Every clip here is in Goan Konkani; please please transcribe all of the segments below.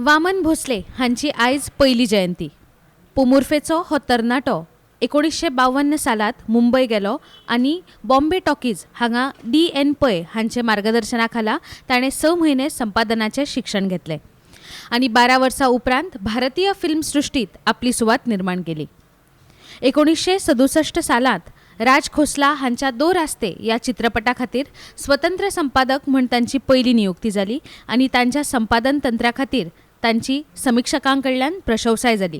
वामन भोसले हांची आयज पयली जयंती. पोमुर्फेचो हो तरणाटो 1952 सालांत मुंबय गेलो आनी बॉम्बे टॉकीज हांगा डी एन पै हांचे मार्गदर्शना खाला ताणें 6 म्हयने संपादनाचें शिक्षण घेतलें आनी 12 वर्सां उपरांत भारतीय फिल्म सृश्टींत आपली सुवात निर्माण केली. 1967 सालांत राज खोसला हांच्या दो रास्ते ह्या चित्रपटा खातीर स्वतंत्र संपादक म्हूण तांची पयली नियुक्ती जाली आनी तांच्या संपादन तंत्रा खातीर तांची समिक्षकां कडल्यान प्रशंसाय जाली.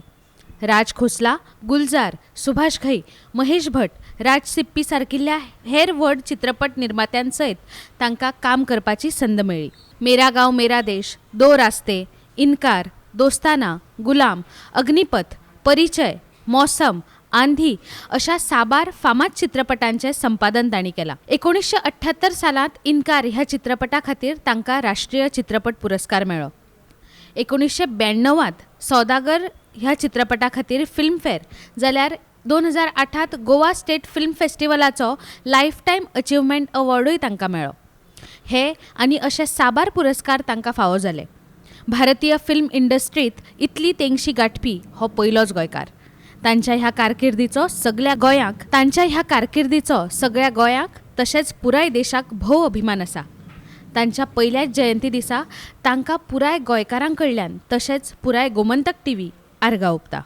राज खोसला, गुलजार, सुभाष घई, महेश भट, राज सिप्पी सारकिल्ल्या हेर व्हड चित्रपट निर्मात्यां सयत तांकां काम करपाची संद मेळ्ळी. मेरा गांव मेरा देश, दो रास्ते, इन्कार, दोस्ताना, गुलाम, अग्निपथ, परिचय, मौसम, आंधी अशा साबार फामाद चित्रपटांचें संपादन तांणी केलां. 1978 सालांत इन्कार ह्या चित्रपटा खातीर तांकां राष्ट्रीय चित्रपट पुरस्कार मेळ्ळो. 1992 सौदागर ह्या चित्रपटा खातीर फिल्मफेअर, जाल्यार 2008 गोवा स्टेट फिल्म फेस्टिवलाचो लायफ टायम अचिव्हमेंट अवॉर्डूय तांकां मेळ्ळो. हे आनी अशे साबार पुरस्कार तांकां फावो जाले. भारतीय फिल्म इंडस्ट्रींत इतली तेंगशी गांठपी हो पयलोच गोंयकार. तांच्या ह्या कारकिर्दीचो सगल्या गोंयांक तांच्या ह्या कारकिर्दीचो सगळ्या गोंयाक तशेंच पुराय देशाक भोव अभिमान आसा. तांच्या पयल्याच जयंती दिसा तांकां पुराय गोंयकारां कडल्यान तशेंच पुराय गोमंतक टीव्ही आर्गां ओंपता.